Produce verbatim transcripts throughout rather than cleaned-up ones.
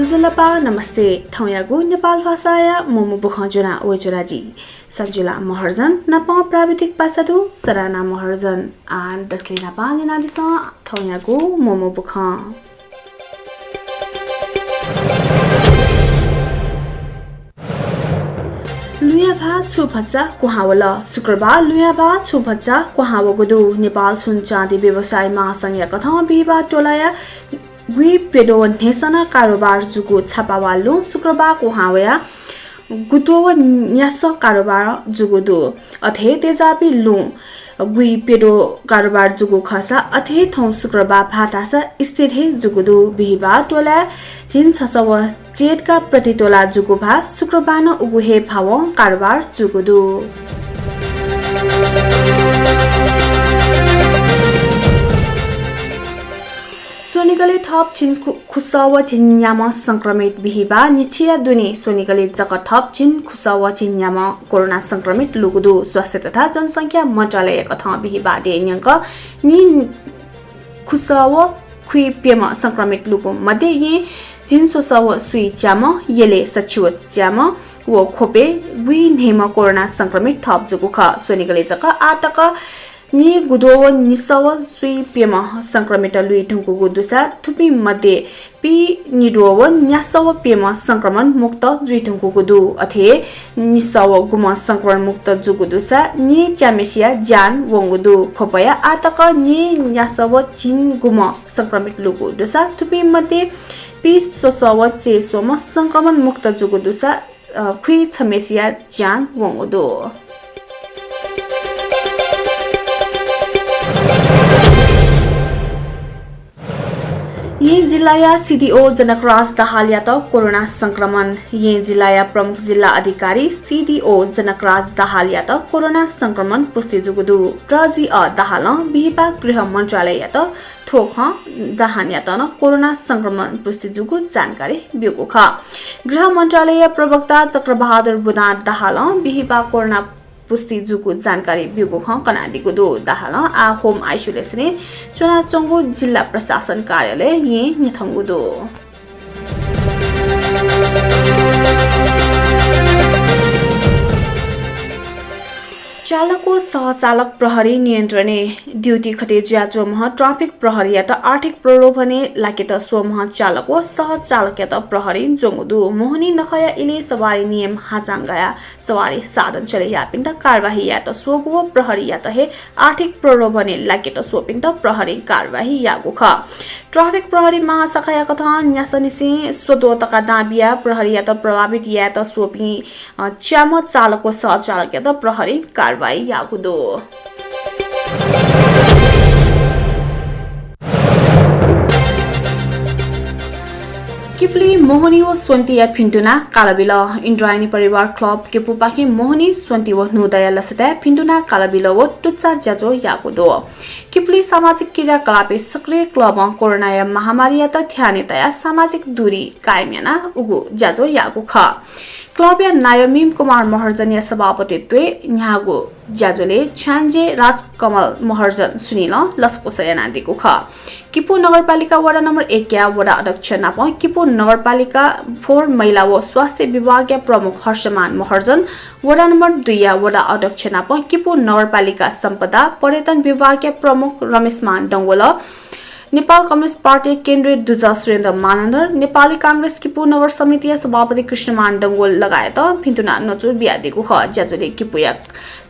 ज्वजलपा, नमस्ते। थौंयागु नेपाल भाषाया मू मू बुखँ ज्वना वय् च्वना जि सञ्जुला महर्जन, नापं प्राविधिक पासा दु सराना महर्जन। आः दकले न्हापां न्यनादिसँ थौंयागु मू मू बुखँ। लुँया भाः छु भचा क्वहां वल। शुक्रबार लुँया भाः छु भचा क्वहां वःगु दु। नेपाल सुन चाँदी व्यवसायी महासंघया कथं बिहिबार तोलाया गुइप्यद्वः व न्हय्‌सना कारोबार जूगु छापावाः लुँ शुक्रबार क्वहां वयाः गुद्वः व न्यासः कारोबार जूगु दु। अथे हे तेजाबी लुँ गुइप्यद्वः कारोबार जूगु खःसा अथे हे थौं शुक्रबार भाः धाःसा स्थिर हे जूगु दु। बिहिबार तोलाय् झिंछसः व चय्‌तका प्रति तोला जूगु भाः शुक्रबार नं उगु हे भावं कारोबार जूगु दु। स्वनिगलय् थप झिंखु-, खुसः व झिंन्याम्ह संक्रमित। बिहिबाः निछिया दुने स्वनिगलय् जक थप झिंखुसः व झिंन्याम्ह कोरोना संक्रमित लूगु दु। स्वास्थ्य तथा जनसंख्या मन्त्रालयया कथं बिहिबाः देय् न्यंक निखुसः व खुइप्यम्ह संक्रमित लूगु मध्ये येँ झिंस्वसः व स्वीच्याम्ह, यलय् सछि व च्याम्ह व ख्वपय् गुइन्हय्‌म्ह कोरोना संक्रमित थप जूगु खः। स्वनिगलय् जक आः तक निगुद्वः व निसः व स्वीप्यम्ह संक्रमित लुइधुंकूगु दुसा थुपिं मध्ये पीनिद्वः व न्यासः व प्यम्ह संक्रमण मुक्त जुइधुंकूगु दु। अथे हे निसः व गुम्ह संक्रमण मुक्त जूगु दुसा नीच्याम्हेसिया ज्यान वंगु दु। ख्वपया आः तक नीन्यासः व झिंगुम्ह संक्रमित लूगु दुसा थुपिं मध्ये पीस्वसः व चय्‌स्वम्ह संक्रमण मुक्त जूगु दुसा अ, खुइछम्हेसिया ज्यान वंगु दु। येँ जिल्लाया सिडिओ जनकराज दाहालयात कोरोना संक्रमण। येँ जिल्लाया प्रमुख जिल्ला अधिकारी सिडिओ जनकराज दाहालयात कोरोना संक्रमण पुष्टि जूगु दु। प्रजिअ दाहालं बिहिबाः गृह मन्त्रालययात थ्व खँ दाहालयात नं कोरोना संक्रमण पुष्टि जूगु जानकारी ब्यूगु खः। गृह मन्त्रालय प्रवक्ता चक्रबहादुर बुँदा दाहालं बिहिबाः कोरोना पुष्टि जूगु जानकारी ब्यूगु खँ कनादीगु दु। दाहालं आः home isolation-य् च्वनाच्वंगु जिल्ला प्रशासन कार्यालय येँ न्ह्यथंगु दु। चालक व सहचालक प्रहरी नियन्त्रणय्। ड्युटी खटे जुयाच्वंम्ह ट्राफिक प्रहरीयात आर्थिक प्रलोभनय् लाकेत स्वःम्ह चालक व सहचालकयात प्रहरीं ज्वंगु दु। मोहनी नखःया इलय् सवारी नियम हाचां गायाः सवारी साधन चले याःपिन्त कारवाही यायेत स्वःगु व प्रहरीयात हे आर्थिक प्रलोभनय् लाकेत स्वःपिन्त प्रहरीं कारवाही याःगु खः। ट्राफिक प्रहरी महाशाखाया कथं न्यासःनिसें स्वद्वः तका दां बियाः प्रहरीयात प्रभावित यायेत स्वःपिं अ, च्याम्ह चालक व सहचालकयात प्रहरीं कारवाही याःगु दु। किपुली मोहनी व स्वन्तिया भिन्तुना कालबिल। इन्द्रायणी परिवार क्लब किपुपाखें मोहनी, स्वन्ति व न्हूदँया लसताय् भिन्तुना कालबिल व टुच्चा ज्याझ्वः याःगु दु। किपुली सामाजिक क्रियाकलापय् सक्रिय क्लबं कोरोनाया महामारीयात ध्यानय् तयाः सामाजिक दूरी कायम यानाः उगु ज्याझ्वः याःगु खः। क्लबया नायः मिम कुमार महर्जनया सभापतित्वय् न्ह्याःगु ज्याझ्वलय् छ्याञ्जे राजकमल महर्जन सुनिलं लसकुस यानादीगु खः। किपू नगरपालिका वडा नम्बर एकया वडा अध्यक्ष नापं किपू नगरपालिका फोहोर मैला व स्वास्थ्य विभागया प्रमुख हर्षमान महर्जन, वडा नम्बर दुईया वडा अध्यक्ष नापं किपू नगरपालिका सम्पदा पर्यटन विभागया प्रमुख रमेशमान डंगोल, नेपाल कम्युनिस्ट पार्टी केन्द्रीय दुजः सुरेन्द्र मानन्धर, नेपाली कांग्रेस किपू नगर समितिया सभापति कृष्णमान डंगोल लगायत भिन्तुना नचु बियादीगु खः। ज्याझ्वलय् किपूया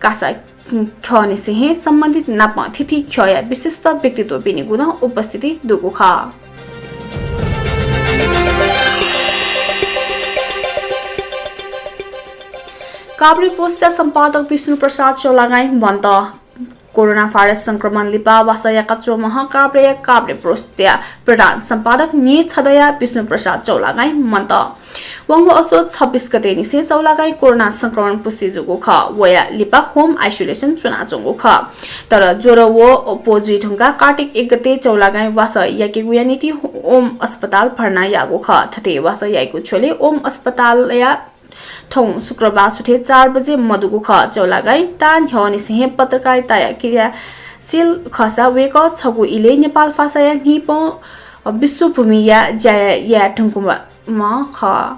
कासा ख्यःनिसें हे सम्बन्धित नापं थीथी ख्यःया विशिष्ट व्यक्तित्वपिनिगु नं उपस्थिति दुगु खः। काभ्रे पोस्टया सम्पादक विष्णु प्रसाद चौलागाई मन्त। कोरोना भाइरस संक्रमण लिपा वासः याकाच्वंम्ह काभ्रेया काभ्रे पोस्टया प्रधान सम्पादक नीछदँया विष्णु प्रसाद चौलागाई मन्त। वंगु असोज छब्बीस गतेनिसें चौलागाई कोरोना संक्रमण पुष्टि जूगु खः। वया लिपा home isolation च्वनाच्वंगु खः। तर ज्वर व अप्वः जुइ धुंकाः कार्तिक एक गते चौलागाई वासः याकेगुया निंतिं ओम अस्पताल भर्ना याःगु खः। थथे वासः याइगु झ्वलय् ओम अस्पतालया थौं शुक्रबार सुथय् चार बजे मदुगु खः। चौलागाई ताःन्ह्यःनिसें हे पत्रकारिताया क्रियाशील खःसा वय्कः छगू इलय् नेपाल भाषाया न्हिपं विश्वभूमिया ज्या याये धुंकूम्ह म खः।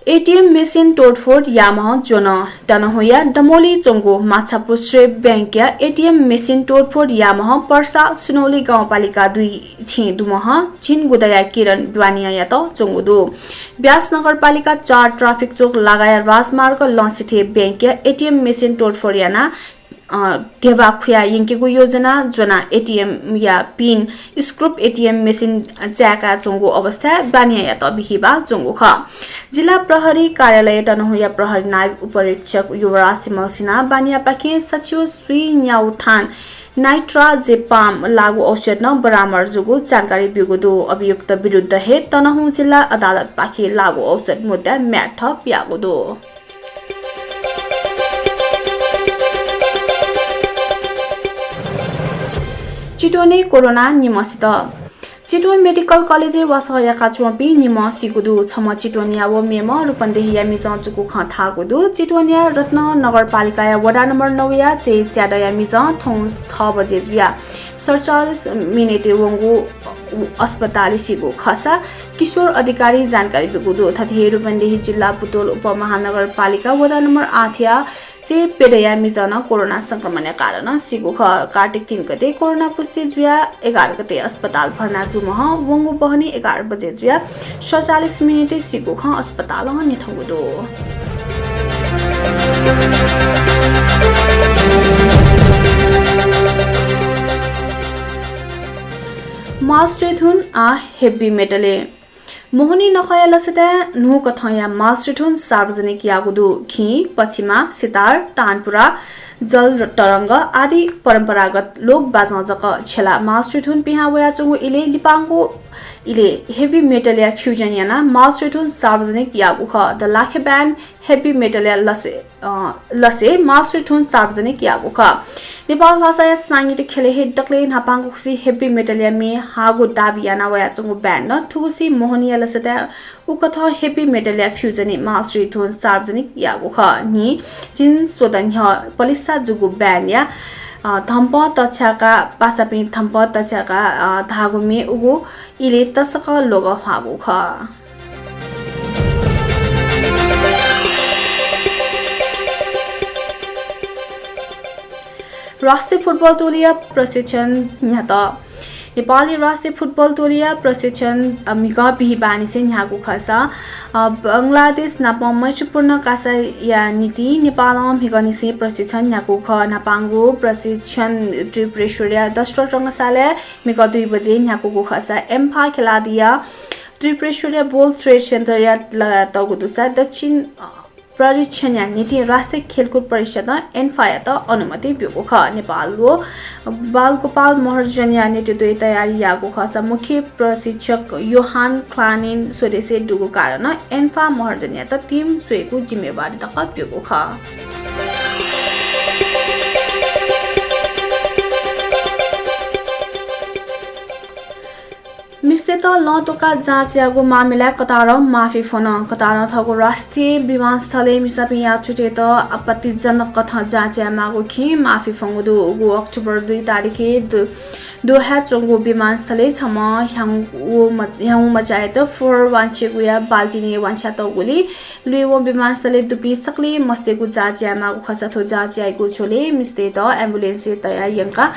एटीएम मेसिन तोडफोड याःम्ह ज्वन। तनहुँया दमोली च्वंगु माछापुच्छ्रे बैंकया एटीएम मेसिन तोडफोड याःम्ह पर्सा सुनौली गाउँपालिका दुई छिं दुम्ह झिंगुदँया किरण बानियायात च्वंगु दु। ब्यास नगरपालिका चार ट्राफिक चोक लगाया राजमार्ग लँसिथय् बैंकया एटीएम मेसिन तोडफोड यानाः अ, ध्यबा खुया यंकेगु योजना ज्वनाः एटीएमया पिन स्क्रुप एटीएम मेसिन चाय्‌का च्वंगु अवस्थाय् बानियायात बिहिबाः च्वंगु खः। जिल्ला प्रहरी कार्यालय तनहुँया प्रहरी नायब उपरीक्षक युवराज तिमल्सिनां बानियापाखें सच्छि व स्वीन्यागू थान नाइट्राजेपाम लागू औषध नं बरामद जूगु जानकारी ब्यूगु दु। अभियुक्त विरुद्ध हे तनहुँ जिल्ला अदालतपाखें लागू औषध मुद्दा म्याद थप याःगु दु। चितवनय् कोरोना निम्ह सित। चितवन मेडिकल कलेजय् वासः याकाच्वंपिं निम्ह सीगु दु। छम्ह चितवनया व मेम्ह रूपन्देहीया मिजं जूगु खँ थाःगु दु। चितवनया रत्न नगरपालिकाया वडा नम्बर नौया चय् च्यादँया मिजं थौं छ बजे जुयाः सतचालिस मिनेटय् वंगु अस्पतालय् सीगु खःसा किशोर अधिकारीं जानकारी ब्यूगु दु। थथे हे रूपन्देही जिल्ला बुटवल उपमहानगरपालिका वडा नम्बर आठया चय् प्यदँया मिजं नं कोरोना संक्रमणया कारणं सीगु खः। कार्तिक तीन गते कोरोना पुष्टि जुयाः एघार गते अस्पताल भर्ना जूम्ह वंगु बहनी एघार बजे जुयाः सतचालिस मिनेटय् सीगु खँ अस्पतालं न्ह्यथंगु दु। मालश्री धुन आः heavy metal-य्। मोहनी नखःया लसताय् न्हूकथंया मालश्री धुन सार्वजनिक याःगु दु। खिं, पछिमा, सितार, तानपुरा, जल तरंग आदि परम्परागत लोक बाजं जक छ्यलाः मालश्री धुन पिहां वयाच्वंगु इलय् लिपांगु इलय् heavy metal-या fusion यानाः मालश्री धुन सार्वजनिक याःगु खः। The लाखे Band heavy metal-या लसय्, अ, लसय् मालश्री धुन सार्वजनिक याःगु खः। नेपाल भाषाया सांगीतिक ख्यलय् हे दकलय् न्हापांगु खुसी heavy metal-या म्ये हाःगु दाबी याना वयाच्वंगु band नं थुगुसी मोहनीया लसताय् उकथं heavy metal-या fusion-य् मालश्री धुन सार्वजनिक याःगु खः। न्हि झिंस्वदँ न्ह्यः पलिस्था जूगु band-या, अ, धम्पं तछ्याका पासापिं धम्पं तछ्याका, अ, धाःगु म्ये उगु इलय् तसकं लोगः ह्वाःगु खः। राष्ट्रिय फुटबल टोलीया प्रशिक्षण न्ह्यात। नेपाली राष्ट्रिय फुटबल टोलीया प्रशिक्षण, अ, म्हिगः बिहिबाःनिसें न्ह्याःगु खःसा, अ, बंगलादेश नाप मैत्रीपूर्ण कासाया निंतिं नेपालं म्हिगःनिसें प्रशिक्षण न्ह्याःगु खः। न्हापांगु प्रशिक्षण त्रिपुरेश्वरया दशरथ रंगशालाय् म्हिगः दुई बजे न्ह्याकूगु खःसा एम्फा खेलाडीया त्रिपुरेश्वरया World Trade Center-या लयातःगु दुसा दक्षिण, अ, प्रशिक्षणया निंतिं राष्ट्रिय खेलकुद परिषदं एन्फायात अनुमति ब्यूगु खः। नेपाल व बालगोपाल महर्जनया नेतृत्वय् तयारी याःगु खःसा मुख्य प्रशिक्षक योहान क्लानिन स्वदेशय् दुगु कारणं एन्फा महर्जनयात team स्वयेगु जिम्मेवारी तक ब्यूगु खः। मिस्तय्त लं त्वकाः जाँच याःगु मामिलाय् कतारं माफी फ्वन। कतारं थःगु राष्ट्रिय विमानस्थलय् मिसापिं यात्रुतय्त आपत्तिजनक कथं जाँच यायेमाःगु खँय् माफी फ्वंगु दु। उगु अक्टोबर दुई तारिखय् दु-, दोहाय् च्वंगु विमानस्थलय् छम्ह ह्याउँ-, ह्याउँ मचायात फोहोर वांछ्वयेगुया बाल्टिनय् वांछ्वयातःगुलिं लुइवं विमानस्थलय् दुपिं सकलें मस्तय्गु जाँच यायेमाःगु खःसा थ्व जाँच याइगु झ्वलय् मिस्तय्त ambulance-य् तयाः यंकाः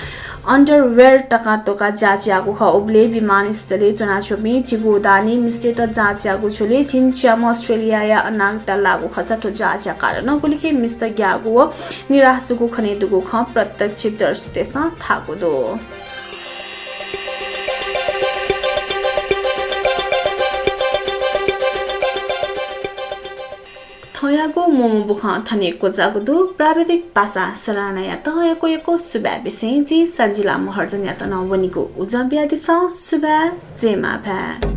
underwear तकाः त्वकाः जाँच याःगु खः। उबलय् विमानस्थलय् च्वनाच्वंपिं झिगू दानी मिस्तय्त जाँच याःगु झ्वलय् झिंच्याम्ह अस्ट्रेलियाया नागरिकता लाःगु खःसा थ्व जाँचया कारणं गुलिखे मिस्त ग्याःगु व निराश जूगु खनेदुगु खँ प्रत्यक्षदर्शीतय्सं धाःगु दु। थौंयागु मोमो बुखँ थन हे क्वचाःगु दु। प्राविधिक पासा सरानायात यक्व यक्व सुभाय् बिसें जि सञ्जिला महर्जनयात नं वनेगु उजं बियादिसँ। सुभाय्, जय मांभाय्।